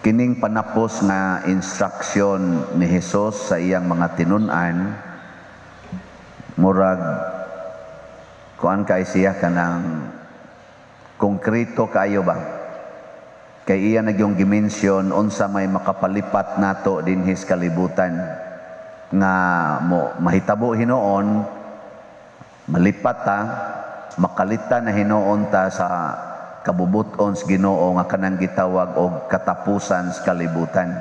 Kining panapos nga instruction ni Hesus sa iyang mga tinun-an, murag kuan kay siya, kanang konkreto kaayo ba, kay iya nagyong gi-mention unsa may makapalipat nato dinhi sa kalibutan nga mo mahitabo hinuon, malipat ta, makalita na hinuon ta sa kabubuton sa Ginoo nga kanang gitawag og katapusan sa kalibutan.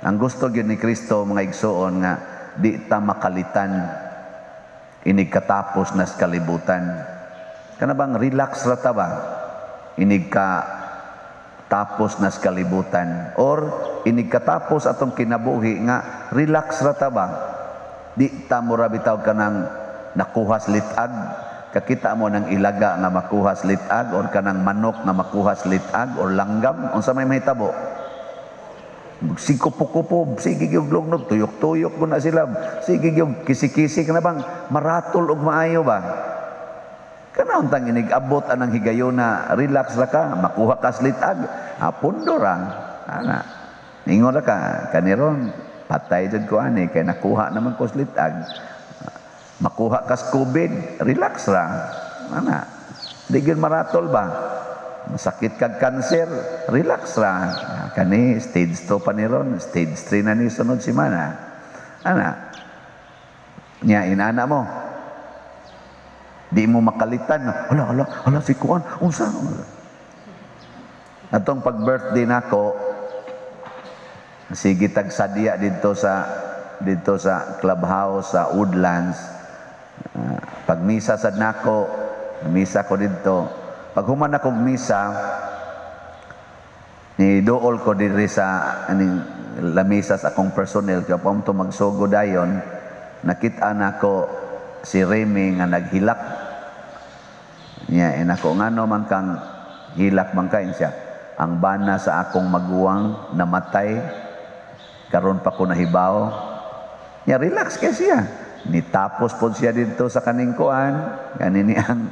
Ang gusto gyud ni Kristo, mga igsuon, nga di ta makalitan inig katapos na sa kalibutan. Kana bang relax ra ta ba? Inig ka tapos na sa kalibutan or inig katapos atong kinabuhi nga relax ra ta ba? Di ta mura bitaw kanang nakuha sa lit-ag. Kakita mo ng ilaga nga makuha sa lit-ag or kanang manok nga makuha sa lit-ag or langgam, unsa may mahitabo? Sige kupo-kupo, sige gyud lugnog, tuyok-tuyok mo na sila, sige gyud kisi-kisi, kana bang maratol og maayo ba? Kana untang inig abot anang higayona, relax ra ka, makuha ka sa lit-ag, ah, pundo ra. Ana. Ingon ra ka, kaniron, patay jud ko ani kay nakuha naman ko sa lit-ag. Makuha ka sa COVID, relax ra. Ana. Di gyud maratol ba? Masakit kag cancer, relax ra. Kani stage 2 pa ni ron, stage 3 na ni sunod semana. Ana. Nya inana mo. Di mo makalitan. Hala, hala, hala si kuan. Unsa? Atong pag-birthday nako, sige tag sadya didto sa clubhouse sa Woodlands. Pag misa sad nako, misa ko didto. Pag human akong misa, ni duol ko diri sa aning lamisa sa akong personnel kay pa to magsugo dayon, nakita nako si Remy nga naghilak niya. Inako, "Ngano man kang hilak man kay?" Siya, "Ang bana sa akong maguwang namatay, karon pa ko nahibaw." Niya relax kay siya, nitapos pod siya didto sa kaning kuan kanin ang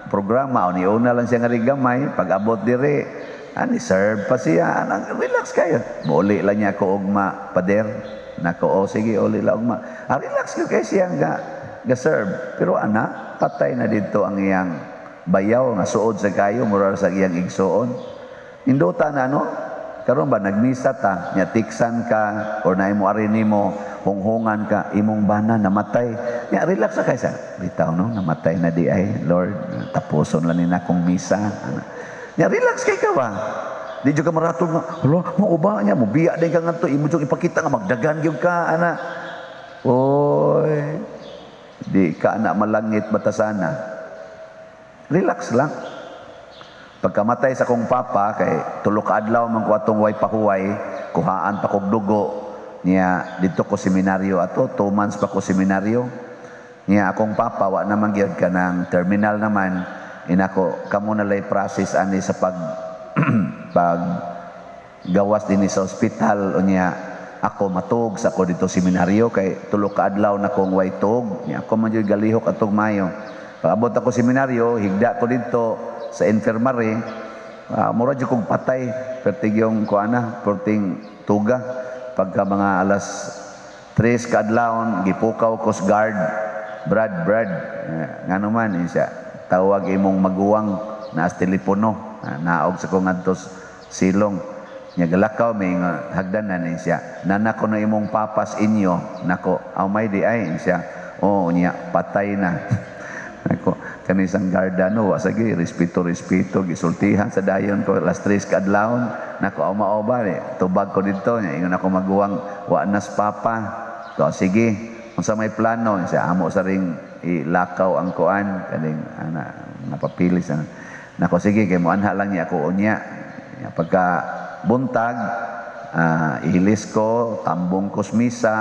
programa o niuna lang siya nga gamay. Pag abot dire ani, serve pa siya. Anang relax kayo. Muli lang niya ako ugma, pader. Nako, "O sige, uli lang ugma." Ah, relax ko kay siya nga ga serve, pero ana patay na dito ang iyang bayaw nga suod sa kayo, mura sa iyang igsuon. Indota na, no? Karon ba, nagmisa ta nya, tiksan ka or naay mo ari nimo, hunghungan ka, imong bana namatay nya, relax sa kay sa bitaw, no? Namatay na di ay, Lord, tapuson lang ni nakong misa. Ana. Nya relax kay ka ba? Di jud ka maratol nga, "Hala, mao ba?" Nya mo biya din ka ngadto, imo jud ipakita nga magdagan gyud ka ana. Oy, di ka na malangit batasana. Relax lang. Pagkamatay sa kong papa, kay tulo ka adlaw man ko atong way pahuway, kuhaan pa kog dugo niya. Didto ko seminaryo ato, 2 months pa ko seminaryo. Niya akong papa wa naman gyud ka ng terminal naman. Inako, "Kamo na lay process ani sa pag gawas dinhi sa ospital, unya ako matug sa ko didto seminaryo," kay tulo ka adlaw na kong way tug. Niya ako man jud galihok atong mayo. Pag-abot ako seminaryo, higda ko didto sa infirmary, mura jud kong patay, pertig yung kuana, perting tuga. Pagka mga alas 3 kaadlawon, gipukaw ko sa guard, "Brad, Brad," ngano man siya, "Tawag imong maguwang naas telepono." Naog sa ko ngadto silong. Nya galakaw may nga hagdanan ni siya. "Nana ko na imong papas inyo." Nako, "Aw may di ay," siya. "Oh, niya patay na." Nako, kanisang garda, no, wa sige, respeto respeto, gisultihan sa dayon ko alas 3 kaadlawon. Nako, "Aw mao ba?" Eh, tubag ko didto, nya ingon ako maguwang, "Wa nas papa." Ko, "Sige, unsa may plano?" Siya, "Amo sa ring ilakaw ang kuan kaning ana napapilis ang." Nako, "Sige, kay moanha lang niya ako unya." Nya, pagka buntag, ihilis ko, tambong ko sa misa.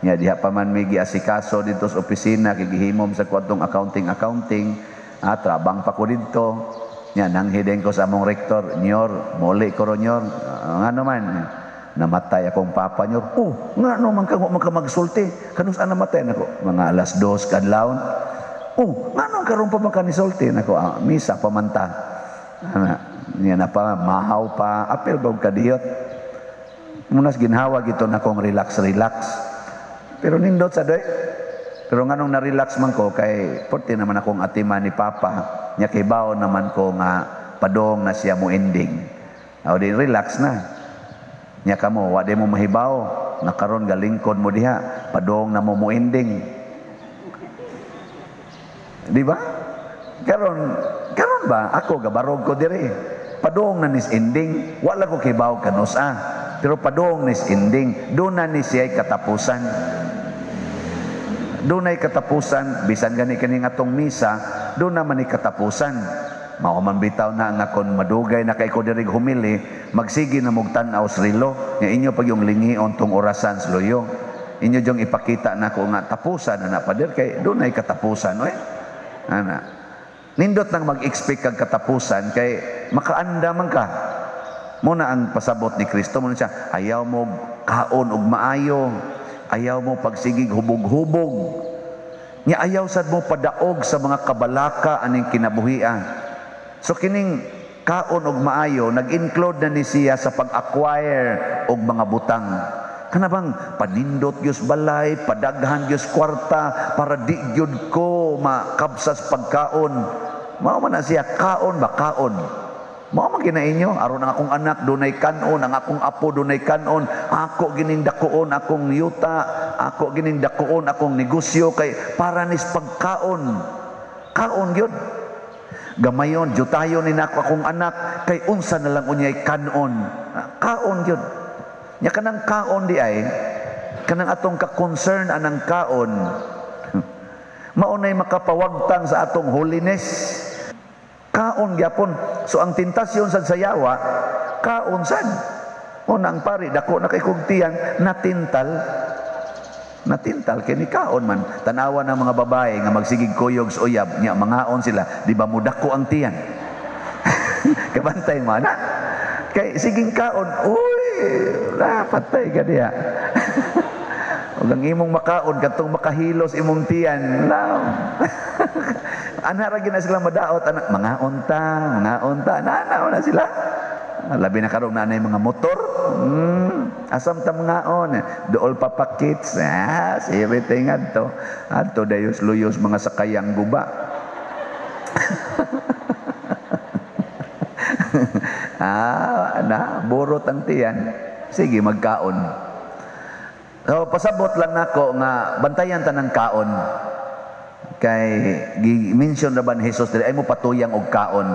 Nya diha pa man may giasikaso didto sa opisina kay gihimom sa kwadtong accounting accounting. Ah, trabang pa ko didto. Nya nanghiden ko sa among rektor, "Nyor, muli ko ro, nyor." "Ah, ngano man?" "Namatay akong papa, nyor." "Oh, ngano man ka, wa man ka magsulti? Kanus namatay?" Nako, "Mga alas 2 kadlawon." "Oh, ngano karon pa man ka nisulti?" Nako, "Ah, misa pa man ta." Ana, Nya na pa, mahaw pa, apil ba og kadiyot. Munas ginhawa gito na kong relax relax. Pero nindot sa doy. Pero nganong na-relax man ko kay porti naman akong atiman ni Papa. Nya kay baon naman ko nga padong na siya mo ending. Aw di relax na. Nya kamo wa di mo mahibaw nga karon galingkod mo diha, padong na mo mo ending. Di ba? Karon karon ba ako gabarog ko diri. Padong na nis ending, wala ko kibaw kanus ah. Pero padong nis ending, doon na ni siya'y katapusan. Doon ay katapusan, bisan gani kani atong misa, doon naman ni katapusan. Mao man bitaw na nga kon madugay na kay ko diri humili, magsige na mog tan-aw sa relo, nga inyo pag yung lingion tong orasan sa luyo. Inyo jong ipakita na ko nga tapusan na na pader kay doon ay katapusan oy. Ana. Nindot nang mag-expect kag katapusan kay makaanda man ka. Muna ang pasabot ni Kristo mo siya, ayaw mo kaon og maayo, ayaw mo pagsigig hubog-hubog. Nya ayaw sad mo padaog sa mga kabalaka aning kinabuhia. So kining kaon og maayo nag-include na ni siya sa pag-acquire og mga butang. Kana bang panindot gyud balay, padaghan gyud kwarta para di gyud ko makabsas pagkaon. Mao man na siya kaon ba kaon. Mao man gina inyo aron ang akong anak dunay kanon, ang akong apo dunay kanon, ako gining dakuon akong yuta, ako gining dakuon akong negosyo kay para nis pagkaon. Kaon gyud. Gamayon jutayon ni nako akong anak kay unsa na lang unyay kanon. Kaon gyud. Nya kanang kaon di ay kanang atong ka-concern anang kaon. Mao nay makapawagtang sa atong holiness. Kaon gyapon. So ang tentasyon sad sa yawa, kaon sad. Una ang pari dako na kay kog tiyan natintal. Natintal kini kaon man. Tanawa ng mga babae nga magsigig kuyog sa uyab, nya mangaon sila, di ba mo dako ang tiyan? Kabantay mo ana. Kay siging kaon, uy, la patay ka diha. Ug ang imong makaon kadtong makahilos imong tiyan, la. Ana ra gyud na sila madaot ana, mangaon ta, nana na sila. Labi na karon na anay mga motor. Asam ta mangaon, dool papakits. Ah, sirit ngadto. Adto dayos luyos mga sakayang guba. Ah, na burot ang tiyan. Sige magkaon. So pasabot lang nako nga bantayan ta ng kaon. Kay gi-mention ra ba ni Jesus diri ay mo patuyang og kaon.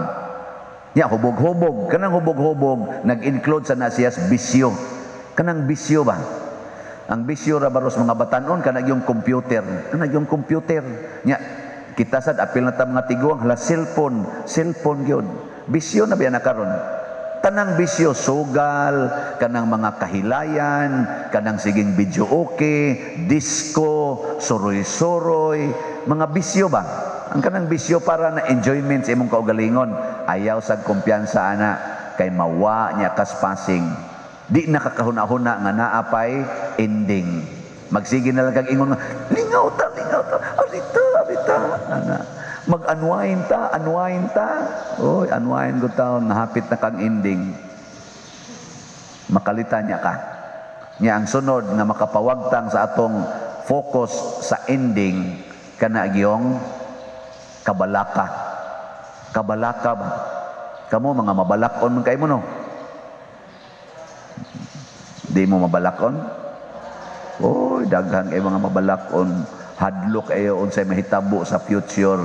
Nya hubog-hubog, kanang hubog-hubog nag-include sa na siya bisyo. Kanang bisyo ba? Ang bisyo ra baros mga batanon kanang yung computer, kanang yung computer. Nya kita sad apil na ta mga tiguang hala cellphone, cellphone gyud. Bisyo na biya na karon. Tanang bisyo, sugal, kanang mga kahilayan, kanang siging video okay, disco, suroy-suroy, mga bisyo ba? Ang kanang bisyo para na enjoyment sa imong kaugalingon. Ayaw sa kumpiyansa ana kay mawa niya kaspasing. Di nakakahuna-huna nga naapay ending. Magsige na lang kag ingon nga, lingaw ta, arita, arita, ana. Mag-unwind ta, unwind ta. Oy, unwind ko taon, nahapit na kang ending. Makalita niya ka. Niya ang sunod nga makapawagtang sa atong focus sa ending, kana gyong kabalaka. Kabalaka ba? Kamo mga mabalakon man kay mo no? Di mo mabalakon? Oy, daghan kay mga mabalakon. Hadlok ayo unsay mahitabo sa future.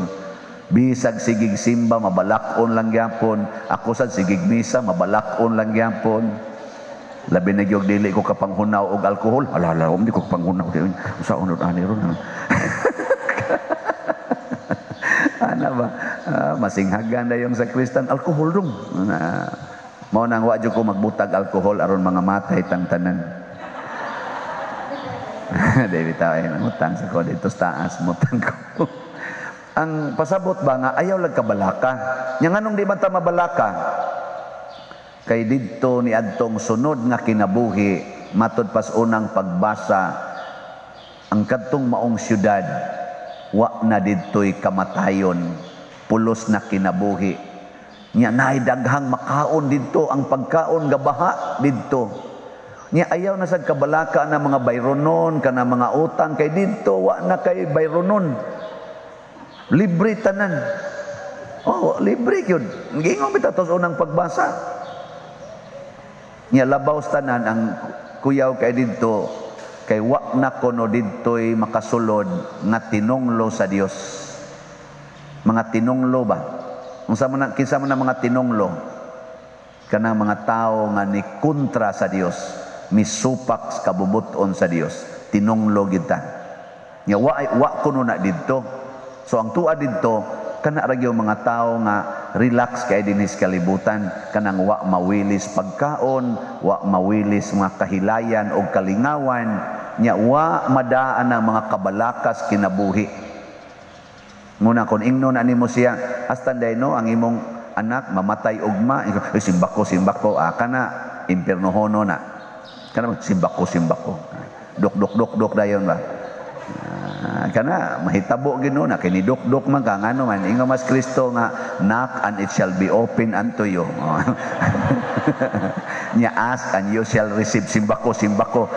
Bisag sigig simba mabalakon lang gyapon. Ako sad sigig misa mabalakon lang gyapon. Labi na gyud dili ko kapanghunaw og alkohol. Ala ala, di ko kapanghunaw. Usa unod ani ron. Ana ba? Masinghagan na yung sakristan alkohol dong. Mao nang wa jud ko magbutag alkohol aron mga matay tang tanan. Di bitaw ay mutang sa ko dito sa taas mutang ko. Ang pasabot ba nga ayaw lag kabalaka. Nya nganong di man ta mabalaka? Kay didto ni adtong sunod nga kinabuhi matud pas unang pagbasa ang kadtong maong syudad wa na didtoy kamatayon, pulos na kinabuhi. Nya naay daghang makaon didto, ang pagkaon gabaha didto. Nya ayaw na sad kabalaka na mga bayronon kana mga utang kay didto wa na kay bayronon. Libre tanan. Oh, libre gyud. Giingon bitaw tos unang pagbasa. Nya labaw sa tanan ang kuyaw kay didto kay wa na kono didto'y makasulod nga tinunglo sa Dios. Mga tinunglo ba? Unsa man na, kinsa man ang mga tinunglo? Kanang mga tao nga ni kontra sa Dios, misupak sa kabubuton sa Dios, tinunglo gyud ta. Nya wa kuno na didto. So ang tuwa didto kana ra gyud mga tao nga relax kay dinhi sa kalibutan, kanang wa mawilis pagkaon, wa mawilis mga kahilayan o kalingawan, nya wa madaan ang mga kabalakas kinabuhi. Muna kung ingnon ani mo siya, hasta no ang imong anak mamatay ugma, eh, simbako simbako, ah, kana impiernohono na. Kana simbako simbako. Dok dok dok dok dayon ba? Ah, kana mahitabo Ginoo na kini dok dok man ka ngano man ingon mas Kristo nga, "Knock and it shall be open unto you." Nya, "Ask and you shall receive." Simbako simbako.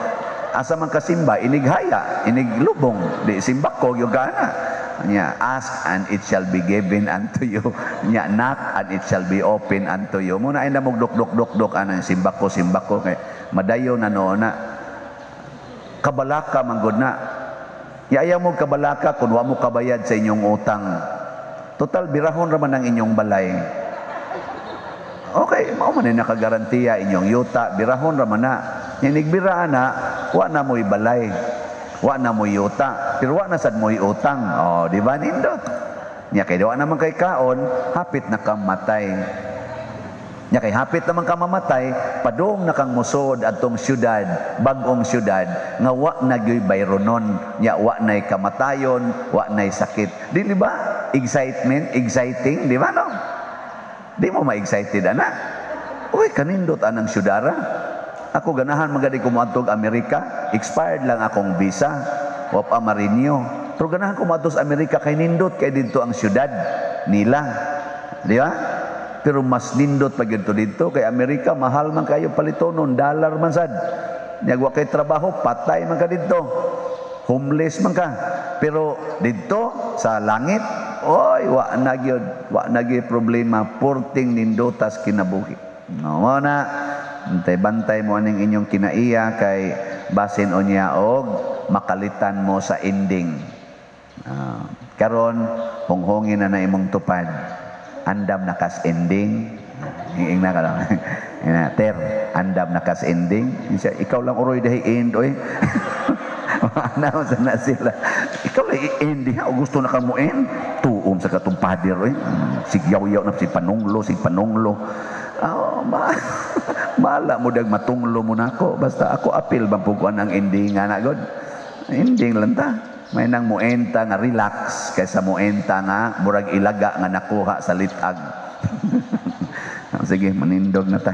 Asa man ka simba, inighaya, iniglubong, di simbako gyud kana. Nya, "Ask and it shall be given unto you." Nya, "Knock and it shall be open unto you." Muna ay namog dok dok dok dok ana simbako simbako kay madayo na no na kabalaka man gud na. Ya ayaw mo kabalaka kung wa mo kabayad sa inyong utang. Total birahon ra man ang inyong balay. Okay, mao man nakagarantiya inyong yuta, birahon ra man na. Inigbira na, wa na mo'y balay. Wa na mo'y yuta, pero wa na sad mo'y utang. Oh, di ba nindot? Nya kay wa naman kay kaon, hapit na kang matay. Nya kay hapit naman ka mamatay, padung na kang musod adtong syudad, bag-ong syudad nga wa na gyoy bayronon, nya wa nay kamatayon, wa nay sakit. Dili ba? Excitement, exciting, di ba no? Di mo ma-excited ana? Uy, kanindot anang syudara. Ako ganahan magadi ko moadtog Amerika, expired lang akong visa, wa pa ma-renew. Pero ganahan ko moadto sa Amerika kay nindot kay didto ang syudad nila. Di ba? Pero mas nindot pa gyud to didto kay Amerika mahal man kayo palitonon, dollar man sad. Nya wa kay trabaho, patay man ka didto. Homeless man ka. Pero didto sa langit, oy, wa na gyud, wa na gyud problema, purting nindotas kinabuhi. No, mao na bantay mo aning inyong kinaiya kay basin unya og makalitan mo sa ending. Karon honghongin na na imong tupad. Andam na kas ending. Ing na ka lang. Ina, ter, andam na kas ending. Siya, ikaw lang uroy dahi end oy. Ano sa na sila. Ikaw lang i-end diha o gusto na ka mo end. Tuom sa katong pader oy. Sigyaw-yaw na si panunglo, si panunglo. Oh, mala mo dag matunglo mo nako. Basta ako apil bang puguan ang ending nga na god. Ending lang ta. May nang muenta nga relax kaysa muenta nga murag ilaga nga nakuha sa litag. Sige, manindog na ta.